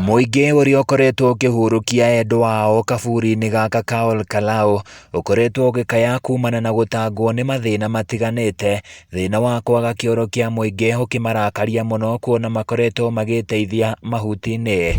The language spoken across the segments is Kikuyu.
Mũingĩ ũrĩa ũkoretwo ũkĩhurũkia endwa ao kaburi-inĩ gaka ka Olkalau, ũkoretwo ũgĩkaya kumana na gũtangwo nĩ mathĩna matiganĩte, thĩna wa kwaga kĩoro kĩa mũingĩ ũkĩmarakaria mũno kuona makoretwo magĩteithia mahuti-inĩ.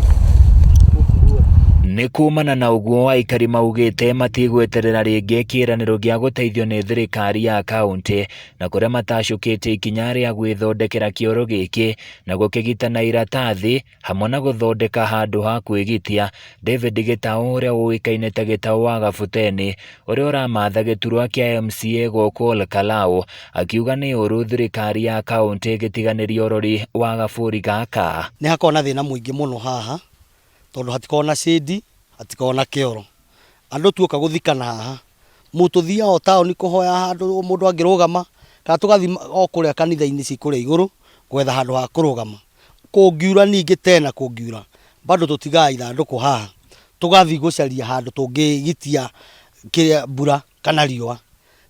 Nĩ kumana na ũguo aikari maugĩte matigweterera rĩngĩ kĩĩranĩro gĩa gũteithio nĩ thirikari ya kauntĩ na kũrĩa matacũkĩtie ikinya rĩa gwĩthondekera kĩoro gĩkĩ na gũkĩgita na iratathi hamwe na gũthondeka handũ ha kwĩgitia. David Gĩtaũ ũrĩa ũĩkaine ta Gĩtaũ wa Gabuteni ũrĩa ũramatha gĩturwa kĩa MCA gũkũ Olkalau akiuga nĩ ũru thirikari ya kauntĩ ĩgĩtiganĩria ũrori wa gaburi gaka. Nĩ hakoragwo na thĩna mũingĩ mũno haha tondũ hatikoragwo na shade, hatikoragwo na kĩoro. Andũ tuoka gũthikana haha, tũthiaga o taũni kũhoya handũ mũndũ angĩrũgama kana tũgathiĩ o kũrĩa kanitha-inĩ ci kũrĩa igũrũ gwetha handũ ha kũrũgama. Kũngiura ningĩ tena kũngiura bado tũtigaga ithandũkũ haha tũgathiĩ gũcaria handũ tũngĩgitia kĩrĩa mbura kana riũa.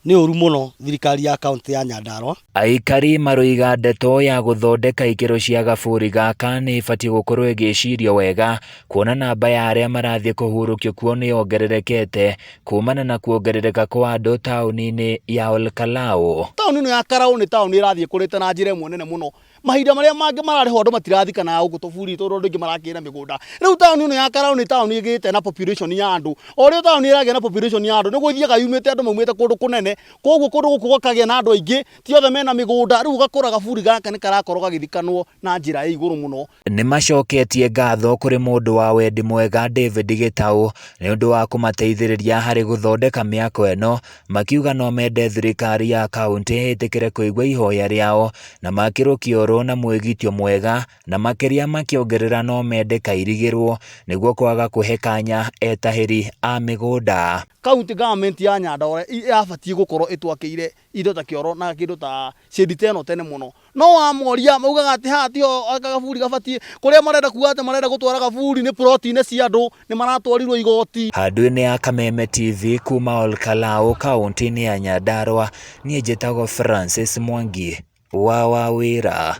Nĩ ũru mũno thirikari ya kaũntĩ ya Nyandarua. Aikari maroiga ndeto ya gũthondeka ikĩro cia gaburi gaka nĩ ĩbatiĩ gũkorwo ĩgĩcirio wega kuona namba ya arĩa marathiĩ kũhurũkio kuo nĩ yongererekete kumana na kuongerereka kwa andũ taũni-inĩ ya Olkalau. Taũni ĩno ya Karau nĩ taũni ĩrathiĩ ĩkũrĩte na njĩra ĩmwe nene mũno. Mahinda marĩa mangĩ mararĩhwo andũ matirathikanaga gũkũ tũburi tondũ andũ aingĩ marakĩra mĩgũnda. Rĩu taũni ĩno ya Karau nĩ taũni ĩgĩte na population ya andũ. O ũrĩa taũni ĩragĩa na population ya andũ nĩguo ĩthiaga yumĩte andũ maumĩte kũndũ kũnene. Koguo kũndũ gũkũ gũkagĩa na andũ aingĩ, ti othe mena mĩgũnda. Rĩu ũgakora gaburi gaka nĩ karakorwo gagĩthikanwo na njĩra ya igũrũ mũno. Nĩmacoketie ngatho kũrĩ mũndũ wa wendi mwega David Gĩtaũ nĩũndũ wa kũmateithĩrĩria harĩ gũthondeka mĩako ĩno, makiuga no mende thirikari ya kauntĩ ĩtĩkĩre kũigua ihoya rĩao na makĩrwo kĩoro na mwĩgitio mwega na makĩria makĩongerera no mende kairigĩrwo nĩguo kwaga kũhe kanya etahĩri a mĩgũnda. County government ya Nyandarua yabatiĩ gũkorwo ĩtwakĩire indo ta kĩoro na kĩndũ ta shade ta ĩno tene mũno. No wamoria maugaga atĩ haha tiho gaburi gabatiĩ, kũrĩa marenda kuga atĩ marenda gũtwara gaburi nĩ plot-inĩ cia andũ, nĩ maratwarirwo igoti. Handũ-inĩ ya Kameme TV kuma Olkalau kauntĩ-inĩ ya Nyandarua, niĩ njĩtagwo Francis Mwangi wa Wawĩra.